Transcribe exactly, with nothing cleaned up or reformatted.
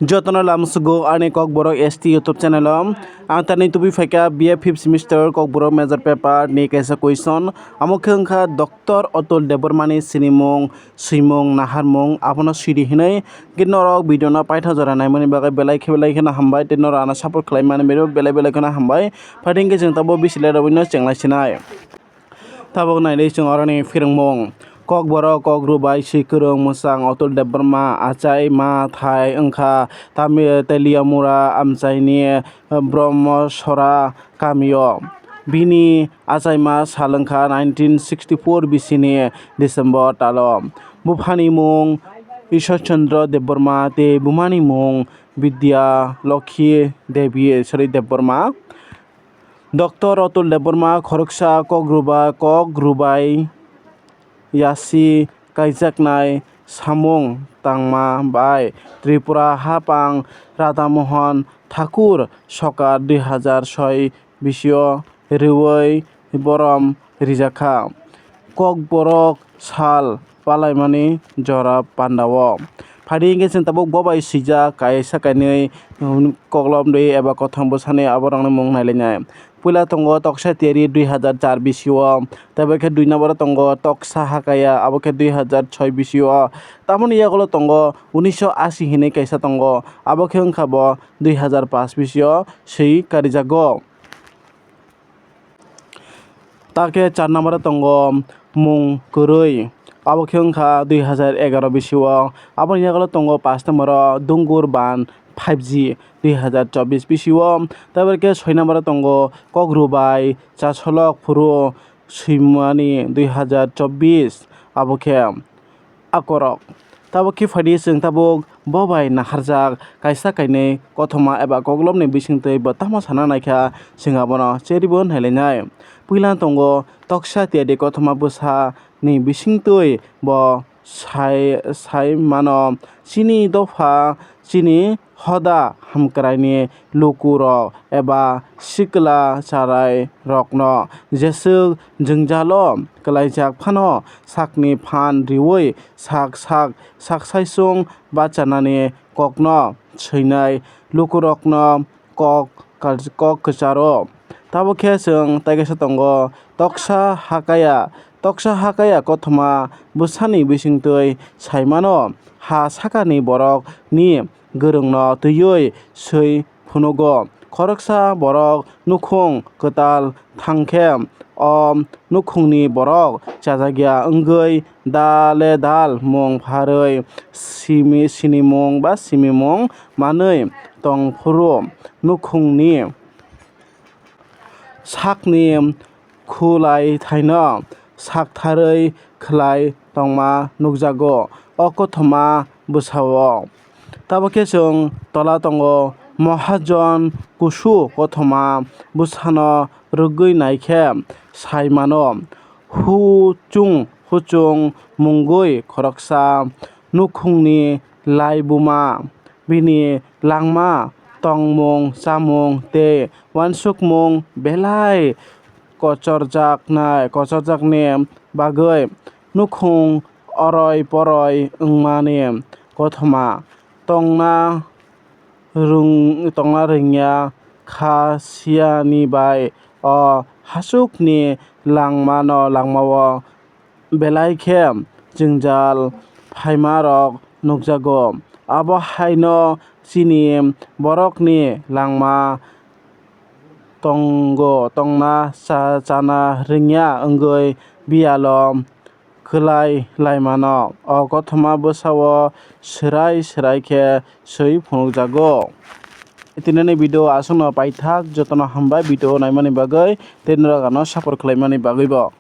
Jotono lamsugo ani Kokborok S T YouTube channel o. Ang tani tubi phaikha B A fifth semester Kokborok major paper ni kaisa question. Amo khe wngkha Doctor Atul Debbarma ni sinimung, swimung, naharmung, abono swidi hinwi. Khe norok video no paitha jora naimani bagwi belai khe belai kheno hambai, tei norok ano support khlaimani bagwi belai belai kheno hambai. Phaidi hwnkhe chwng tabuk bisi le rwino chenglai sinai. Tabuk naidi chwng oroni phirwngmung. Kokborok, Kok Rubai, Swi Kwrwng, Mwchang, Atul Debbarma, achai ma thai wngkha Tami-, Teliamura amchaini Brahmasora kamio. Bini achaima sal wngkha nineteen sixty-four bisini December talo. Buphani mung Ishwar Chandra Debbarma tei bumani mung Vidya Lokhi Devi, sorry, Debbarma. Doctor Atul Debbarma khoroksa Kok Ruba-, Kok Rubai yasi kaijaknai samung tangma bai Tripura hapang Radha Mohan Thakur Sokar dui hazar soi bisio rwui borom rijakha. Kokborok sal palaimani jora pandao. Phaidi hwnkhe chwng tabuk bo bai swijak kaisa kainwi, um, koklop de eba kothom bwsani aborokni mung nailainai. Puila tongo Toksa Tiyari dui hazar char bisio, tei abo khe dui number o tongo Toksa Hakaya, abo khe dui hazar soi bisio. Tamoni yagulo tongo unisho asi hinwi kaisa tongo, abo khe wngkha bo dui hazar paanch bisio swi karijago. Takhe char number o tongo mung kwrwi, abo khe wngkha dui hazar egaroh bisio. Aboni yagulo tongo paanch number o Dungur Ban five G dui hazar chobbish bisio. Tei abo khe soi number o tongo Kok Rubai Chasolok Phuru Swimani dui hazar chobbish, abo khe akorok. Tabuk khe phaidi chwng tabuk bo bai naharjak kaisa kainwi kothoma eba koklopni bisingtwi bo tamo sana naikha, chwng abono cherwi bo nailainai. Puila tongo Toksa Tiyari kothoma bwsani bisingtwi bo sai, sai mano, chini dopha, chini hoda hamkraini lukurok eba sikla charairokno jeswk jwngjalo kwlaijak phano sakni phan riui sak sak sak saisung bachanani kokno swinai lukurokno kok kal-, kok kwcharo. Tabuk khe chwng tei kaisa tongo Toksa Hakaya. Toksa Hakaya kothoma bwsani bisingtwi sai mano, ha sakani borokni gwrwngno twiwi swi phunugo. Khoroksa borok nukhung kwtal thang khe, o nukhungni borok chajakya wngwi dale dal mung pharwi simi, sinimung ba simimung manwi tong phuru nukhungni sakni khulai thaino saktharwi khwlai tongma nukjago o kothoma bwsao. Tabuk khe chwng tola tongo Mahajon kusu kothoma bwsano rwgwi naikhe sai mano. Huchung huchung mungwi khoroksa nukhungni laibuma, bini langma, tongmung chamung tei uansukmung belai kochorjaknai, kochorjakni bagwi nukhung oroi poroi wngmani kothoma tongna rwng-, tongna rwngya kha siyani bai o hachukni langmano, langmao belai khe jwngjal phaimarok nukjago. Abo haino chini borokni langma tongo, tongna cha-, chana rwngya wngwi biyalo kwlai lai mano. O kothoma bwsao swrai swrai khe swi phunukjago. Tinini video aswkno paithak, jotono hambai video naimani bagwi tei norok ano support khlaimani bagwibo.